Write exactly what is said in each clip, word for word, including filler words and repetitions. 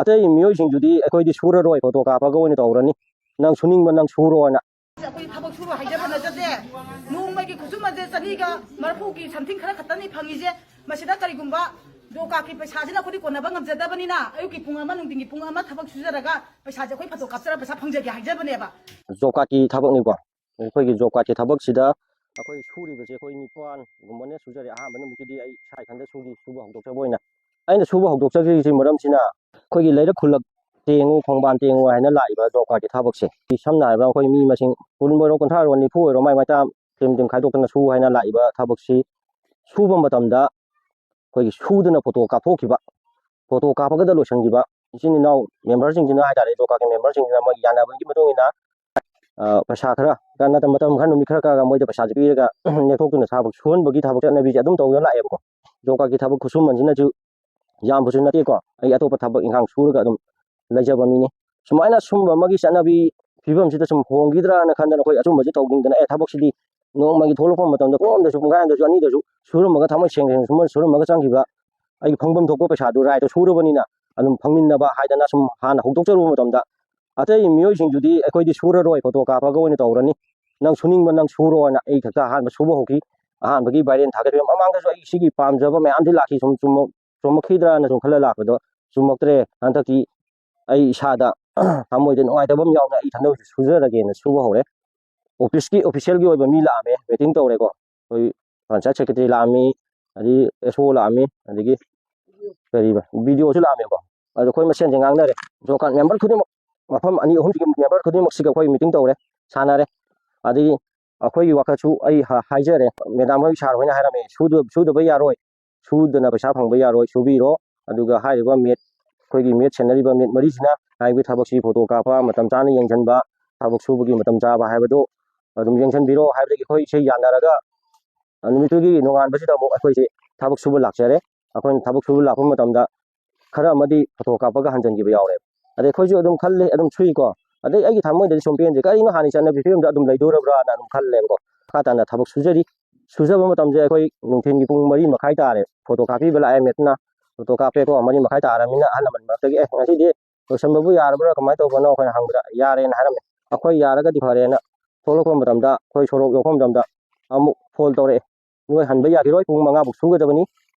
ꯑꯇꯩ ꯃꯤꯑꯣꯏꯁꯤꯡꯗꯨꯗꯤ ꯑꯩꯈꯣꯏꯗꯤ ꯁꯨꯔꯔꯣꯏ, ꯐꯣꯇꯣ ꯀꯥꯞꯄꯒ ꯑꯣꯏꯅ ꯇꯧꯔꯅꯤ, ꯅꯪ ꯁꯨꯅꯤꯡꯕ ꯅꯪ ꯁꯨꯔꯣꯅ꯫ ꯑꯩꯈꯣꯏ ꯊꯕꯛ ꯁꯨꯕ ꯍꯥꯏꯖꯕ ꯅꯠꯆꯗꯦ꯫ ꯅꯣꯡꯃꯒꯤ ꯈꯨꯠꯁꯨꯃꯟꯁꯦ ꯆꯅꯤꯒ ꯃꯔꯐꯨꯒꯤ something ꯈꯔ ꯈꯛꯇꯅꯤ ꯐꯪꯉꯤꯁꯦ꯫ ꯃꯁꯤꯗ ꯀꯔꯤꯒꯨꯝꯕ ꯖꯣꯕ ꯀꯥꯔꯗꯀꯤ ꯄꯩꯁꯥꯁꯤꯅ ꯑꯩꯈꯣꯏꯗꯤ ꯀꯣꯟꯅꯕ ꯉꯝꯖꯗꯕꯅꯤꯅ, ꯑꯌꯨꯛꯀꯤ ꯄꯨꯡ ꯑꯃ, ꯅꯨꯡꯊꯤꯟꯒꯤ ꯄꯨꯡ ꯑꯃ ꯊꯕꯛ ꯁꯨꯖꯔꯒ ꯄꯩꯁꯥꯁꯦ ꯑꯩꯈꯣꯏ ꯐꯣꯇꯣ ꯀꯥꯞꯆꯔꯒ ꯄꯩꯁꯥ ꯐꯪꯖꯒꯦ ꯍꯥꯏꯖꯕꯅꯦꯕ꯫ ꯖꯣꯕ ꯀꯥꯔꯗꯀꯤ ꯊꯕꯛꯅꯤꯀꯣ꯫ ꯑꯩꯈꯣꯏꯒꯤ ꯖꯣꯕ ꯀꯥꯔꯗꯀꯤ ꯊꯕꯛꯁꯤꯗ ꯑꯩꯈꯣꯏ ꯁꯨꯔꯤꯕꯁꯦ ꯑꯩꯈꯣꯏ ꯅꯤꯄꯥꯟꯒꯨꯝꯕꯅꯦ ꯁꯨꯖꯔꯦ꯫ ꯑꯍꯥꯟꯕ ꯅꯨꯃꯤꯠꯀꯤꯗꯤ ꯑꯩ ꯏꯁꯥ ꯏꯊꯟꯇ ꯁꯨꯈꯤ, ꯁꯨꯕ ꯍꯧꯗꯣꯛꯆꯕ ꯑꯣꯏꯅ꯫ ꯑꯩꯅ ꯁꯨꯕ ꯍꯧꯗꯣꯛꯆꯈꯤꯕꯁꯤ ꯃꯔꯝꯁꯤꯅ ꯑꯩꯈꯣꯏꯒꯤ ꯂꯩꯔꯛ ꯈꯨꯜꯂꯛ ꯇꯦꯡꯉꯨ, ꯈꯣꯡꯕꯥꯟ ꯇꯦꯡꯉꯨ ꯍꯥꯏꯅ ꯂꯥꯛꯏꯕ ꯖꯣꯕ ꯀꯥꯔꯗꯀꯤ ꯊꯕꯛꯁꯦ, ꯁꯝꯅ ꯍꯥꯏꯔꯕꯗ ꯑꯩꯈꯣꯏ ꯃꯤ ꯃꯁꯤꯡ ꯀꯨꯟ ꯑꯣꯏꯔꯣ, ꯀꯨꯟꯊ꯭ꯔꯥ ꯑꯣꯏꯔꯣ, ꯅꯤꯐꯨ ꯑꯣꯏꯔꯣ, ꯃꯥꯏ ꯃꯥꯏ ꯇꯥ ꯇꯤꯝ ꯇꯤꯝ ꯈꯥꯏꯗꯣꯛꯇꯅ ꯁꯨ ꯍꯥꯏꯅ ꯂꯥꯛꯏꯕ ꯊꯕꯛꯁꯤ ꯁꯨꯕ ꯃꯇꯝꯗ ꯑꯩꯈꯣꯏꯒꯤ ꯁꯨꯗꯅ ꯐꯣꯇꯣ ꯀꯥꯞꯊꯣꯛꯈꯤꯕ, ꯐꯣꯇꯣ ꯀꯥꯞꯄꯒꯗ ꯂꯣꯏꯁꯤꯟꯈꯤꯕ ꯏꯆꯤꯟ ꯏꯅꯥꯎ ꯃꯦꯝꯕꯔꯁꯤꯡꯁꯤꯅ ꯍꯥꯏꯇꯥꯔꯦ, ꯖꯣꯕ ꯀꯥꯔꯗꯀꯤ ꯃꯦꯝꯕꯔꯁꯤꯡꯁꯤꯅ ꯃꯣꯏ ꯌꯥꯅꯕꯒꯤ ꯃꯇꯨꯡ ꯏꯟꯅ, ꯑ, ꯄꯩꯁꯥ ꯈꯔ ꯀ-, ꯅꯠꯇ-, ꯃꯇꯝ ꯈꯔ, ꯅꯨꯃꯤꯠ ꯈꯔ ꯀꯛꯑꯒ ꯃꯣꯏꯗ ꯄꯩꯁꯥꯁꯦ ꯄꯤꯔꯒ ꯅꯦꯛꯊꯣꯛꯇꯨꯅ ꯊꯕꯛ ꯁꯨꯍꯟꯕꯒꯤ ꯊꯕꯛ ꯆꯠꯅꯕꯤꯁꯦ ꯑꯗꯨꯝ ꯇꯧꯗꯨꯅ ꯂꯥꯛꯑꯦꯕꯀꯣ꯫ ꯖꯣꯕ ꯀꯥꯔꯗꯀꯤ ꯊꯕꯛ ꯈꯨꯠꯁꯨꯃꯟꯁꯤꯅꯁꯨ ꯌꯥꯝꯕꯁꯨ ꯅꯠꯇꯦꯀꯣ꯫ ꯑꯩ ꯑꯇꯣꯞꯄ ꯊꯕꯛ ꯏꯪꯈꯥꯡ ꯁꯨꯔꯒ ꯑꯗꯨꯝ ꯂꯩꯖꯕ ꯃꯤꯅꯤ꯫ ꯁꯨꯃꯥꯏꯅ ꯁꯨꯝꯕ ꯑꯃꯒꯤ ꯆꯠꯅꯕꯤ ꯐꯤꯕꯝꯁꯤꯗ ꯁꯨꯝ ꯍꯣꯡꯈꯤꯗ꯭ꯔꯥꯅ ꯈꯟꯗꯅ ꯑꯩꯈꯣꯏ ꯑꯆꯨꯝꯕꯁꯦ ꯇꯧꯅꯤꯡꯗꯅ, ꯑꯦ, ꯊꯕꯛꯁꯤꯗꯤ ꯅꯣꯡꯃꯒꯤ ꯊꯣꯛꯂꯛꯄ ꯃꯇꯝꯗ ꯄꯨꯡ ꯑꯃꯗꯁꯨ, ꯄꯨꯡꯈꯥꯏ ꯑꯃꯗꯁꯨ, ꯑꯅꯤꯗꯁꯨ ꯁꯨꯔꯝꯃꯒ, ꯊꯃꯣꯏ ꯁꯦꯡ ꯁꯦꯡꯅ ꯁꯨꯝ-, ꯁꯨꯔꯝꯃꯒ ꯆꯪꯈꯤꯕ ꯑꯩꯒꯤ ꯐꯪꯐꯝ ꯊꯣꯛꯄ ꯄꯩꯁꯥꯗꯨ ꯔꯥꯏꯗꯣ ꯁꯨꯔꯕꯅꯤꯅ ꯑꯗꯨꯝ ꯐꯪꯃꯤꯟꯅꯕ ꯍꯥꯏꯗꯅ ꯁꯨꯝ ꯍꯥꯟꯅ ꯍꯧꯗꯣꯛꯆꯔꯨꯕ ꯃꯇꯝꯗ, ꯑꯇꯩ ꯃꯤꯑꯣꯏꯁꯤꯡꯗꯨꯗꯤ ꯑꯩꯈꯣꯏꯗꯤ ꯁꯨꯔꯔꯣꯏ, ꯐꯣꯇꯣ ꯀꯥꯞꯄꯒ ꯑꯣꯏꯅ ꯇꯧꯔꯅꯤ, ꯅꯪ ꯁꯨꯅꯤꯡꯕ ꯅꯪ ꯁꯨꯔꯣꯅ ꯑꯩ ꯈꯛꯇ ꯑꯍꯥꯟꯕ ꯁꯨꯕ ꯍꯧꯈꯤ꯫ ꯑꯍꯥꯟꯕꯒꯤ viral ꯊꯥꯒꯠꯄꯤꯕ ꯃꯃꯥꯡꯗꯁꯨ ꯑꯩ ꯁꯤꯒꯤ ꯄꯥꯝꯖꯕ ꯃꯌꯥꯝꯗꯤ ꯂꯥꯛꯈꯤ, ꯁꯨꯝ ꯆꯨꯝꯃꯛ-, ꯆꯨꯝꯃꯛꯈꯤꯗ꯭ꯔꯥꯅ ꯁꯨꯝ ꯈꯜꯂ ꯂꯥꯛꯄꯗꯣ ꯆꯨꯝꯃꯛꯇ꯭ꯔꯦ꯫ ꯍꯟꯗꯛꯀꯤ ꯑꯩ ꯏꯁꯥꯗ ꯊꯃꯣꯏꯗ ꯅꯨꯡꯉꯥꯏꯇꯕ ꯑꯃ ꯌꯥꯎꯅ ꯑꯩ ꯏꯊꯟꯗ ꯑꯣꯏꯅ ꯁꯨꯖꯔꯒꯦꯅ ꯁꯨꯕ ꯍꯧꯔꯦ꯫ ꯑꯣꯐꯤꯁꯀꯤ, officialꯒꯤ ꯑꯣꯏꯕ ꯃꯤ ꯂꯥꯛꯑꯝꯃꯦ, meeting ꯇꯧꯔꯦꯀꯣ꯫ ꯑꯩꯈꯣꯏ ꯄꯟꯆꯥꯌꯠ secretary ꯂꯥꯛꯑꯝꯃꯤ, ꯑꯗꯒꯤ S O ꯂꯥꯛꯑꯝꯃꯤ, ꯑꯗꯒꯤ ꯀꯔꯤꯕ, B D Oꯁꯨ ꯂꯥꯛꯑꯝꯃꯦꯀꯣ꯫ ꯑꯗꯣ ꯑꯩꯈꯣꯏ ꯃꯁꯦꯟꯁꯦ ꯉꯥꯡꯅꯔꯦ꯫ ꯖꯣꯕ ꯀꯥꯔꯗ ꯃꯦꯝꯕꯔ ꯈꯨꯗꯤꯡꯃꯛ, ꯃꯐꯝ ꯑꯅꯤ ꯑꯍꯨꯝꯁꯤꯒꯤ ꯃꯦꯝꯕꯔ ꯈꯨꯗꯤꯡꯃꯛꯁꯤꯒ ꯑꯩꯈꯣꯏ meeting ꯇꯧꯔꯦ, ꯁꯥꯟꯅꯔꯦ꯫ ꯑꯗꯒꯤ ꯑꯩꯈꯣꯏꯒꯤ ꯋꯥꯈꯜꯁꯨ ꯑꯩ ꯍ-, ꯍꯥꯏꯖꯔꯦ, ꯃꯦꯗꯥꯝ ꯍꯣꯏ, ꯁꯥꯔ ꯍꯣꯏꯅ ꯍꯥꯏꯔꯝꯃꯦ, "ꯁꯨꯗ-, ꯁꯨꯗꯕ ꯌꯥꯔꯣꯏ, ꯁꯨꯗꯅ ꯄꯩꯁꯥ ꯐꯪꯕ ꯌꯥꯔꯣꯏ, ꯁꯨꯕꯤꯔꯣ꯫ ꯑꯗꯨꯒ ꯍꯥꯏꯔꯤꯕ ꯃꯦꯠ, ꯑꯩꯈꯣꯏꯒꯤ ꯃꯦꯠ ꯁꯦꯟꯅꯔꯤꯕ ꯃꯦꯠ ꯃꯔꯤꯁꯤꯅ ꯍꯥꯏꯔꯤꯕ ꯊꯕꯛꯁꯤ ꯐꯣꯇꯣ ꯀꯥꯞꯄ, ꯃꯇꯝ ꯆꯥꯅ ꯌꯦꯡꯁꯤꯟꯕ, ꯊꯕꯛ ꯁꯨꯕꯒꯤ ꯃꯇꯝ ꯆꯥꯕ ꯍꯥꯏꯕꯗꯨ ꯑꯗꯨꯝ ꯌꯦꯡꯁꯤꯟꯕꯤꯔꯣ" ꯍꯥꯏꯕꯗꯒꯤ ꯑꯩꯈꯣꯏ ꯏꯁꯩ ꯌꯥꯅꯔꯒ ꯅꯨꯃꯤꯠꯇꯨꯒꯤ ꯅꯣꯡꯉꯥꯟꯕꯁꯤꯗ ꯑꯃꯨꯛ ꯑꯩꯈꯣꯏꯁꯦ ꯊꯕꯛ ꯁꯨꯕ ꯂꯥꯛꯆꯔꯦ꯫ ꯑꯩꯈꯣꯏꯅ ꯊꯕꯛ ꯁꯨꯕ ꯂꯥꯛꯄ ꯃꯇꯝꯗ ꯈꯔ ꯑꯃꯗꯤ ꯐꯣꯇꯣ ꯀꯥꯞꯄꯒ ꯍꯟꯖꯤꯟꯈꯤꯕ ꯌꯥꯎꯔꯦ꯫ ꯑꯗꯩ ꯑꯩꯈꯣꯏꯁꯨ ꯑꯗꯨꯝ ꯈꯜꯂꯦ, ꯑꯗꯨꯝ ꯁꯨꯏꯀꯣ꯫ ꯑꯗꯩ ꯑꯩꯒꯤ ꯊꯃꯣꯏꯗꯗꯤ ꯁꯨꯝ ꯄꯦꯟꯗꯦ, ꯀꯔꯤꯅꯣ ꯍꯥꯟꯅ ꯆꯠꯅꯕꯤ ꯐꯤꯕꯝꯗ ꯑꯗꯨꯝ ꯂꯩꯗꯣꯔꯕ꯭ꯔꯥꯅ ꯑꯗꯨꯝ ꯈꯜꯂꯦꯕꯀꯣ꯫ ꯃꯈꯥ ꯇꯥꯅ ꯊꯕꯛ ꯁꯨꯖꯔꯤ꯫ ꯁꯨꯖꯕ ꯃꯇꯝꯁꯦ ꯑꯩꯈꯣꯏ ꯅꯨꯡꯊꯤꯟꯒꯤ ꯄꯨꯡ ꯃꯔꯤ ꯃꯈꯥꯏ ꯇꯥꯔꯦ꯫ ꯐꯣꯇꯣ ꯀꯥꯞꯄꯤꯕ ꯂꯥꯛꯑꯦ ꯃꯦꯠꯇꯨꯅ꯫ ꯐꯣꯇꯣ ꯀꯥꯞꯄꯦꯀꯣ, ꯃꯔꯤ ꯃꯈꯥꯏ ꯇꯥꯔꯕꯅꯤꯅ ꯑꯍꯜ ꯂꯃꯟ ꯃꯔꯛꯇꯒꯤ, "ꯑꯦ, ꯉꯁꯤꯗꯤ ꯂꯣꯏꯁꯟꯕꯕꯨ ꯌꯥꯔꯕ꯭ꯔꯥ, ꯀꯃꯥꯏꯅ ꯇꯧꯕꯅꯣ?" ꯑꯩꯈꯣꯏꯅ ꯍꯪꯕꯗ, "ꯌꯥꯔꯦꯅ" ꯍꯥꯏꯔꯝꯃꯦ꯫ ꯑꯩꯈꯣꯏ ꯌꯥꯔꯒꯗꯤ ꯐꯔꯦꯅ ꯊꯣꯛꯂꯛꯄ ꯃꯇꯝꯗ, ꯑꯩꯈꯣꯏ ꯁꯣꯔꯣꯛ ꯌꯧꯔꯛꯄ ꯃꯇꯝꯗ ꯑꯃꯨꯛ ꯐꯣꯟ ꯇꯧꯔꯛꯑꯦ, "ꯅꯣꯏ ꯍꯟꯕ ꯌꯥꯈꯤꯔꯣꯏ, ꯄꯨꯡ ꯃꯉꯥ ꯐꯥꯎ ꯁꯨꯒꯗꯕꯅꯤ,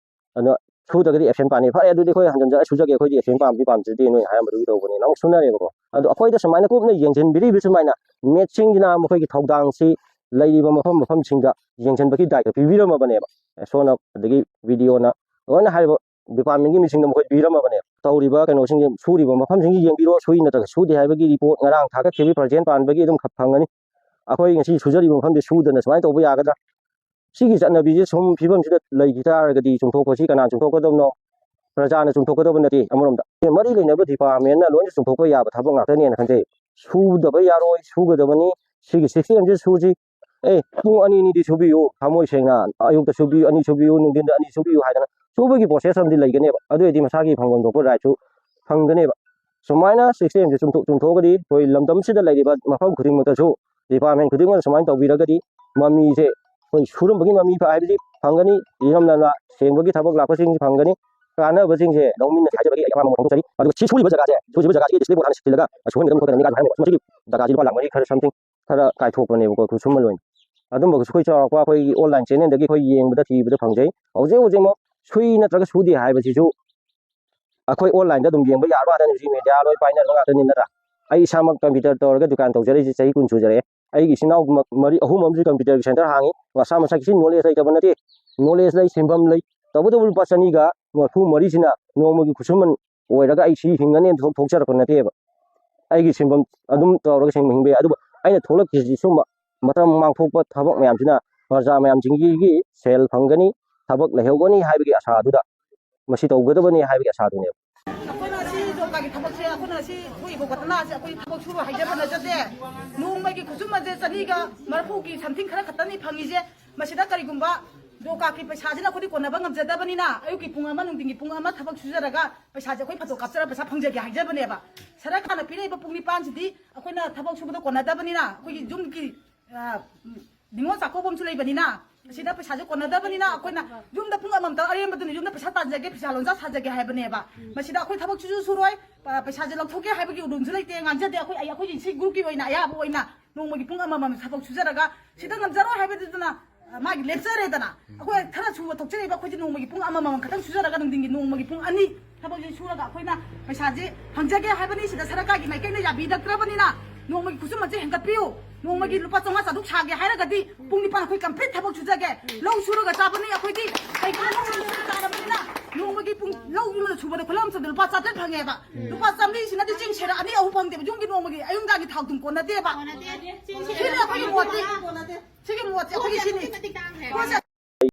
ꯑꯗꯣ ꯁꯨꯗ꯭ꯔꯒꯗꯤ ꯑꯦꯕꯁꯦꯟ ꯄꯥꯅꯤ"꯫ "ꯐꯔꯦ, ꯑꯗꯨꯗꯤ ꯑꯩꯈꯣꯏ ꯍꯟꯖꯟꯖꯔ ꯁꯨꯖꯒꯦ, ꯑꯩꯈꯣꯏꯗꯤ ꯑꯦꯕꯁꯦꯟ ꯄꯥꯝꯗꯤ ꯄꯥꯝꯖꯗꯦ, ꯅꯣꯏꯅ ꯍꯥꯏꯔꯝꯕꯗꯨꯒꯤ ꯇꯧꯕꯅꯦꯅ" ꯑꯃꯨꯛ ꯁꯨꯅꯔꯦꯕꯀꯣ꯫ ꯑꯗꯣ ꯑꯩꯈꯣꯏꯗ ꯁꯨꯃꯥꯏꯅ ꯀꯨꯞꯅ ꯌꯦꯡꯁꯤꯟꯕꯤꯔꯤꯕ ꯁꯨꯃꯥꯏꯅ ꯃꯦꯠꯁꯤꯡꯁꯤꯅ ꯃꯈꯣꯏꯒꯤ ꯊꯧꯗꯥꯡꯁꯤ ꯂꯩꯔꯤꯕ ꯃꯐꯝ ꯃꯐꯝꯁꯤꯡꯗ ꯌꯦꯡꯁꯤꯟꯕꯒꯤ ꯗꯥꯏꯇ ꯄꯤꯕꯤꯔꯝꯃꯕꯅꯦꯕ꯫ ꯁꯣꯝꯅ ꯑꯗꯒꯤ ꯕꯤꯗꯤꯑꯣꯅ ꯂꯣꯏꯅ ꯍꯥꯏꯔꯤꯕ ꯗꯤꯄꯥꯔꯠꯃꯦꯟꯒꯤ ꯃꯤꯁꯤꯡꯗ ꯃꯈꯣꯏ ꯄꯤꯔꯝꯃꯕꯅꯦꯕ꯫ ꯇꯧꯔꯤꯕ ꯀꯩꯅꯣꯁꯤꯡꯁꯦ, ꯁꯨꯔꯤꯕ ꯃꯐꯝꯁꯤꯡꯁꯤ ꯌꯦꯡꯕꯤꯔꯣ, ꯁꯨꯏ ꯅꯠꯇ꯭ꯔꯒ ꯁꯨꯗꯦ ꯍꯥꯏꯕꯒꯤ ꯔꯤꯄꯣꯔꯠ ꯉꯔꯥꯡ ꯊꯥꯒꯠꯈꯤꯕꯒꯤ ꯄ꯭ꯔꯖꯦꯟ ꯄꯥꯟꯕꯒꯤ ꯑꯗꯨꯝ ꯈ-, ꯐꯪꯒꯅꯤ꯫ ꯑꯩꯈꯣꯏ ꯉꯁꯤ ꯁꯨꯖꯔꯤꯕ ꯃꯐꯝꯁꯦ ꯁꯨꯗꯅ ꯁꯨꯃꯥꯏꯅ ꯇꯧꯕ ꯌꯥꯒꯗ꯭ꯔꯥ? ꯁꯤꯒꯤ ꯆꯠꯅꯕꯤꯁꯦ ꯁꯨꯝ ꯐꯤꯕꯝꯁꯤꯗ ꯂꯩꯈꯤ ꯇꯥꯔꯒꯗꯤ ꯆꯨꯝꯊꯣꯛꯄꯁꯤ ꯀꯅꯥ ꯆꯨꯝꯊꯣꯛꯀꯗꯕꯅꯣ? ꯄ꯭ꯔꯖꯥꯅ ꯆꯨꯝꯊꯣꯛꯀꯗꯕ ꯅꯠꯇꯦ꯫ ꯑꯃꯔꯣꯝꯗ ꯃꯔꯤ ꯂꯩꯅꯕ ꯗꯤꯄꯥꯔꯠꯃꯦꯟꯅ ꯂꯣꯏꯅ ꯆꯨꯝꯊꯣꯛꯄ ꯌꯥꯕ ꯊꯕꯛ ꯉꯥꯛꯇꯅꯦꯅ ꯈꯟꯖꯩ꯫ ꯁꯨꯗꯕ ꯌꯥꯔꯣꯏ, ꯁꯨꯒꯗꯕꯅꯤ, ꯁꯤꯒꯤ ꯁꯤꯁꯇꯦꯝꯁꯤ ꯁꯨꯁꯤ, "ꯑꯦ, ꯄꯨꯡ ꯑꯅꯤ ꯑꯅꯤꯗꯤ ꯁꯨꯕꯤꯌꯨ, ꯊꯃꯣꯏ ꯁꯦꯡꯅ, ꯑꯌꯨꯛꯇ ꯁꯨꯕꯤꯌꯨ, ꯑꯅꯤ ꯁꯨꯕꯤꯌꯨ, ꯅꯨꯡꯊꯤꯟꯗ ꯑꯅꯤ ꯁꯨꯕꯤꯌꯨ" ꯍꯥꯏꯗꯅ ꯁꯨꯕꯒꯤ ꯄ꯭ꯔꯣꯁꯦꯁ ꯑꯃꯗꯤ ꯂꯩꯒꯅꯦꯕ꯫ ꯑꯗꯨ ꯑꯣꯏꯔꯗꯤ ꯃꯁꯥꯒꯤ ꯐꯪꯐꯝ ꯊꯣꯛꯄ ꯔꯥꯏꯠꯁꯨ ꯐꯪꯒꯅꯦꯕ꯫ ꯁꯨꯃꯥꯏꯅ ꯁꯤꯁꯇꯦꯝꯁꯦ ꯆꯨꯝꯊꯣꯛ-, ꯆꯨꯝꯊꯣꯛꯑꯒꯗꯤ ꯑꯩꯈꯣꯏ ꯂꯝꯗꯝꯁꯤꯗ ꯂꯩꯔꯤꯕ ꯃꯐꯝ ꯈꯨꯗꯤꯡꯃꯛꯇꯁꯨ, ꯗꯤꯄꯥꯔꯠꯃꯦꯟ ꯈꯨꯗꯤꯡꯃꯛꯅ ꯁꯨꯃꯥꯏꯅ ꯇꯧꯕꯤꯔꯒꯗꯤ ꯃꯃꯤꯁꯦ ꯑꯩꯈꯣꯏ ꯁꯨꯔꯝꯕꯒꯤ ꯃꯃꯤ ꯍꯥꯏꯕꯗꯤ ꯐꯪꯒꯅꯤ, ꯏꯔꯝ ꯅꯂꯥ ꯁꯦꯡꯕꯒꯤ ꯊꯕꯛ ꯂꯥꯛꯄꯁꯤꯡꯁꯨ ꯐꯪꯒꯅꯤ, ꯀꯥꯟꯅꯕꯁꯤꯡꯁꯦ ꯂꯧꯃꯤꯟꯅꯁꯤ ꯍꯥꯏꯖꯕꯒꯤ ꯑꯩ ꯑꯄꯥꯝꯕ ꯃꯣꯠ ꯐꯣꯡꯗꯣꯛꯆꯔꯤ꯫ ꯑꯗꯨꯒ ꯁꯤ ꯁꯨꯔꯤꯕ ꯖꯒꯥꯁꯦ, ꯁꯨꯔꯤꯕ ꯖꯒꯥꯁꯤꯒꯤ ꯗꯤꯁꯄ꯭ꯂꯦ ꯕꯣꯔꯗ ꯍꯥꯟꯅ ꯁꯤꯜꯂꯒ ꯁꯨꯍꯟꯒꯗꯕꯅꯤ ꯈꯣꯠꯀꯗꯕꯅꯤ ꯀꯥꯏꯅ ꯍꯥꯏꯔꯝꯃꯦꯕ꯫ ꯃꯁꯤꯒꯤ ꯖꯒꯥꯁꯤꯗꯤ ꯂꯨꯄꯥ ꯂꯥꯛ ꯃꯔꯤ ꯈꯔ ꯁꯝꯊꯤꯡ ꯈꯔ ꯀꯥꯏꯊꯣꯛꯄꯅꯦꯕꯀꯣ, ꯈꯨꯠꯁꯨꯃꯟ ꯑꯣꯏꯅ꯫ ꯑꯗꯨꯝꯕ ꯑꯩꯈꯣꯏ ꯆꯥꯎꯔꯥꯛꯄ ꯑꯩꯈꯣꯏꯒꯤ ꯑꯣꯟꯂꯥꯏꯟ ꯆꯦꯅꯦꯜꯗꯒꯤ ꯑꯩꯈꯣꯏ ꯌꯦꯡꯕꯗ ꯊꯤꯕꯗ ꯐꯪꯖꯩ꯫ ꯍꯧꯖꯤꯛ ꯍꯧꯖꯤꯛꯃꯛ ꯁꯨꯏ ꯅꯠꯇ꯭ꯔꯒ ꯁꯨꯗꯦ ꯍꯥꯏꯕꯁꯤꯁꯨ ꯑꯩꯈꯣꯏ ꯑꯣꯟꯂꯥꯏꯟꯗ ꯑꯗꯨꯝ ꯌꯦꯡꯕ ꯌꯥꯔꯕ ꯉꯥꯛꯇꯅꯤ, ꯍꯧꯖꯤꯛ ꯃꯦꯗꯤꯌꯥ ꯂꯣꯏ ꯄꯥꯏꯅꯔꯕ ꯉꯥꯛꯇꯅꯤ, ꯅꯠꯇ꯭ꯔꯥ? ꯑꯩ ꯏꯁꯥꯃꯛ ꯀꯝꯄ꯭ꯌꯨꯇꯔ ꯇꯧꯔꯒ ꯗꯨꯀꯥꯟ ꯇꯧꯖꯔꯛꯏꯁꯦ ꯆꯍꯤ ꯀꯨꯟ ꯁꯨꯖꯔꯛꯑꯦ꯫ ꯑꯩꯒꯤ ꯏꯆꯤꯟ ꯏꯅꯥꯎ ꯃ-, ꯃꯔꯤ, ꯑꯍꯨꯝ ꯑꯃꯁꯨ ꯀꯝꯄ꯭ꯌꯨꯇꯔꯒꯤ ꯁꯦꯟꯇꯔ ꯍꯥꯡꯉꯤ꯫ ꯃꯁꯥ ꯃꯁꯥꯒꯤ ꯁꯤ ꯅꯣꯂꯦꯖ ꯂꯩꯇꯕ ꯅꯠꯇꯦ, ꯅꯣꯂꯦꯖ ꯂꯩ, ꯁꯤꯟꯐꯝ ꯂꯩ꯫ ꯇꯧꯕꯇꯕꯨ ꯂꯨꯄꯥ ꯆꯅꯤꯒ ꯃꯔꯤꯐꯨ ꯃꯔꯤꯁꯤꯅ ꯅꯣꯡꯃꯒꯤ ꯈꯨꯠꯁꯨꯃꯟ ꯑꯣꯏꯔꯒ ꯑꯩ ꯁꯤ ꯍꯤꯡꯒꯅꯤ ꯊꯣꯛ-, ꯊꯣꯛꯆꯔꯛꯄ ꯅꯠꯇꯦꯕ꯫ ꯑꯩꯒꯤ ꯁꯤꯟꯐꯝ ꯑꯗꯨꯝ ꯇꯧꯔꯒ ꯁꯤꯟꯕ ꯍꯤꯡꯕ ꯌꯥꯏ꯫ ꯑꯗꯨꯕꯨ ꯑꯩꯅ ꯊꯣꯛꯂꯛꯈꯤꯁꯤ ꯁꯨꯝꯕ ꯃꯇꯝ ꯃꯥꯡꯊꯣꯛꯄ ꯊꯕꯛ ꯃꯌꯥꯝꯁꯤꯅ ꯄ꯭ꯔꯖꯥ ꯃꯌꯥꯝꯁꯤꯡꯒꯤ ꯁꯦꯜ ꯐꯪꯒꯅꯤ, ꯊꯕꯛ ꯂꯩꯍꯧꯒꯅꯤ ꯍꯥꯏꯕꯒꯤ ꯑꯁꯥꯗꯨꯗ ꯃꯁꯤ ꯇꯧꯒꯗꯕꯅꯤ ꯍꯥꯏꯕꯒꯤ ꯑꯁꯥꯗꯨꯅꯦꯕ꯫ ꯑꯩꯈꯣꯏꯅ ꯁꯤ ꯖꯣꯕ ꯀꯥꯔꯗꯀꯤ ꯊꯕꯛꯁꯦ, ꯑꯩꯈꯣꯏꯅ ꯁꯤ ꯊꯣꯛꯏꯕ ꯒꯣꯇꯅꯥꯁꯦ ꯑꯩꯈꯣꯏ ꯊꯕꯛ ꯁꯨꯕ ꯍꯥꯏꯖꯕ ꯅꯠꯆꯗꯦ꯫ ꯅꯣꯡꯃꯒꯤ ꯈꯨꯠꯁꯨꯃꯟꯁꯦ ꯆꯅꯤꯒ ꯃꯔꯤꯐꯨꯒꯤ ꯁꯝꯊꯤꯡ ꯈꯔ ꯈꯛꯇꯅꯤ ꯐꯪꯉꯤꯁꯦ꯫ ꯃꯁꯤꯗ ꯀꯔꯤꯒꯨꯝꯕ ꯖꯣꯕ ꯀꯥꯔꯗꯀꯤ ꯄꯩꯁꯥꯁꯤꯅ ꯑꯩꯈꯣꯏꯗꯤ ꯀꯣꯟꯅꯕ ꯉꯝꯖꯗꯕꯅꯤꯅ, ꯑꯌꯨꯛꯀꯤ ꯄꯨꯡ ꯑꯃ, ꯅꯨꯡꯊꯤꯟꯒꯤ ꯄꯨꯡ ꯑꯃ ꯊꯕꯛ ꯁꯨꯖꯔꯒ ꯄꯩꯁꯥꯁꯦ ꯑꯩꯈꯣꯏ ꯐꯣꯇꯣ ꯀꯥꯞꯆꯔꯒ ꯄꯩꯁꯥ ꯐꯪꯖꯒꯦ ꯍꯥꯏꯖꯕꯅꯦꯕ꯫ ꯁꯔꯀꯥꯔꯅ ꯄꯤꯔꯛꯏꯕ ꯄꯨꯡ ꯅꯤꯄꯥꯟꯁꯤꯗꯤ ꯑꯩꯈꯣꯏꯅ ꯊꯕꯛ ꯁꯨꯕꯗ ꯀꯣꯟꯅꯗꯕꯅꯤꯅ, ꯑꯩꯈꯣꯏꯒꯤ ꯌꯨꯝꯒꯤ, ꯑ, ꯅꯤꯉꯣꯜ ꯆꯥꯛꯀꯧꯕ ꯑꯃꯁꯨ ꯂꯩꯕꯅꯤꯅ, ꯃꯁꯤꯗ ꯄꯩꯁꯥꯁꯦ ꯀꯣꯟꯅꯗꯕꯅꯤꯅ ꯑꯩꯈꯣꯏꯅ ꯌꯨꯝꯗ ꯄꯨꯡ ꯑꯃꯃꯝꯇ ꯑꯔꯦꯝꯕꯗꯨꯅ ꯌꯨꯝꯗ ꯄꯩꯁꯥ ꯇꯥꯟꯖꯒꯦ, ꯐꯤꯁꯥ ꯂꯣꯟꯖꯥ ꯁꯥꯖꯒꯦ ꯍꯥꯏꯕꯅꯦꯕ꯫ ꯃꯁꯤꯗ ꯑꯩꯈꯣꯏ ꯊꯕꯛꯁꯨ ꯁꯨꯔꯣꯏ, ꯄ-, ꯄꯩꯁꯥꯁꯦ ꯂꯧꯊꯣꯛꯀꯦ ꯍꯥꯏꯕꯒꯤ ꯔꯨꯜꯁꯨ ꯂꯩꯇꯦ, ꯉꯥꯡꯖꯗꯦ꯫ ꯑꯩꯈꯣꯏ, ꯑꯩ, ꯑꯩꯈꯣꯏꯒꯤ ꯁꯤ ꯒ꯭ꯔꯨꯞꯀꯤ ꯑꯣꯏꯅ ꯑꯌꯥꯕ ꯑꯣꯏꯅ ꯅꯣꯡꯃꯒꯤ ꯄꯨꯡ ꯑꯃꯃꯝ ꯊꯕꯛ ꯁꯨꯖꯔꯒ, ꯁꯤꯗ ꯉꯝꯖꯔꯣꯏ ꯍꯥꯏꯕꯗꯨꯗꯅ, ꯑ, ꯃꯥꯒꯤ ꯂꯦꯞꯆꯔꯦꯗꯅ꯫ ꯑꯩꯈꯣꯏ ꯈꯔ ꯁꯨꯕ ꯊꯣꯛꯆꯔꯛꯏꯕ ꯑꯩꯈꯣꯏꯁꯦ ꯅꯣꯡꯃꯒꯤ ꯄꯨꯡ ꯑꯃꯃꯝ ꯈꯛꯇꯪ ꯁꯨꯖꯔꯒ ꯅꯨꯡꯊꯤꯟꯒꯤ ꯅꯣꯡꯃꯒꯤ ꯄꯨꯡ ꯑꯅꯤ ꯊꯕꯛꯁꯦ ꯁꯨꯔꯒ ꯑꯩꯈꯣꯏꯅ ꯄꯩꯁꯥꯁꯦ ꯐꯪꯖꯒꯦ ꯍꯥꯏꯕꯅꯤ꯫ ꯁꯤꯗ ꯁꯔꯀꯥꯔꯒꯤ ꯃꯥꯏꯀꯩꯅ ꯌꯥꯕꯤꯔꯛꯇ꯭ꯔꯕꯅꯤꯅ ꯅꯣꯡꯃꯒꯤ ꯈꯨꯠꯁꯨꯃꯟꯁꯦ ꯍꯦꯟꯒꯠꯄꯤꯌꯨ꯫ ꯅꯣꯡꯃꯒꯤ ꯂꯨꯄꯥ ꯆꯥꯝꯃꯉꯥ ꯆꯥꯇ꯭ꯔꯨꯛ ꯁꯥꯒꯦ ꯍꯥꯏꯔꯒꯗꯤ ꯄꯨꯡ ꯅꯤꯄꯥꯟ ꯑꯩꯈꯣꯏ complete ꯊꯕꯛ ꯁꯨꯖꯒꯦ꯫ ꯂꯧ ꯁꯨꯔꯒ ꯆꯥꯕꯅꯤ ꯑꯩꯈꯣꯏꯗꯤ꯫ ꯀꯩꯒꯤꯅꯣ ꯂꯧ ꯁꯨꯔꯒ ꯆꯥꯔꯕꯅꯤꯅ ꯅꯣꯡꯃꯒꯤ ꯄꯨꯡ ꯂꯧ ꯑꯃꯗ ꯁꯨꯕꯗ ꯈꯨꯠꯂꯪ ꯑꯃꯗ ꯂꯨꯄꯥ ꯆꯥꯇ꯭ꯔꯦꯠ ꯐꯪꯉꯦꯕ꯫ ꯂꯨꯄꯥ ꯆꯥꯝꯃꯔꯤꯁꯤꯅꯗꯤ ꯆꯦꯡ ꯁꯦꯔ ꯑꯅꯤ ꯑꯍꯨꯝ ꯐꯪꯗꯦꯕ꯫ ꯌꯨꯝꯒꯤ ꯅꯣꯡꯃꯒꯤ ꯑꯌꯨꯛ ꯅꯨꯡꯗꯥꯡꯒꯤ ꯊꯥꯎ ꯊꯨꯝ ꯀꯣꯟꯅꯗꯦꯕ꯫ ꯁꯤꯅꯤ ꯑꯩꯈꯣꯏꯒꯤ ꯃꯣꯠꯇꯤ꯫ ꯁꯤꯒꯤ ꯃꯣꯠꯁꯦ ꯑꯩꯈꯣꯏꯒꯤ ꯁꯤꯅꯤ꯫ ꯄꯣꯠꯁꯦ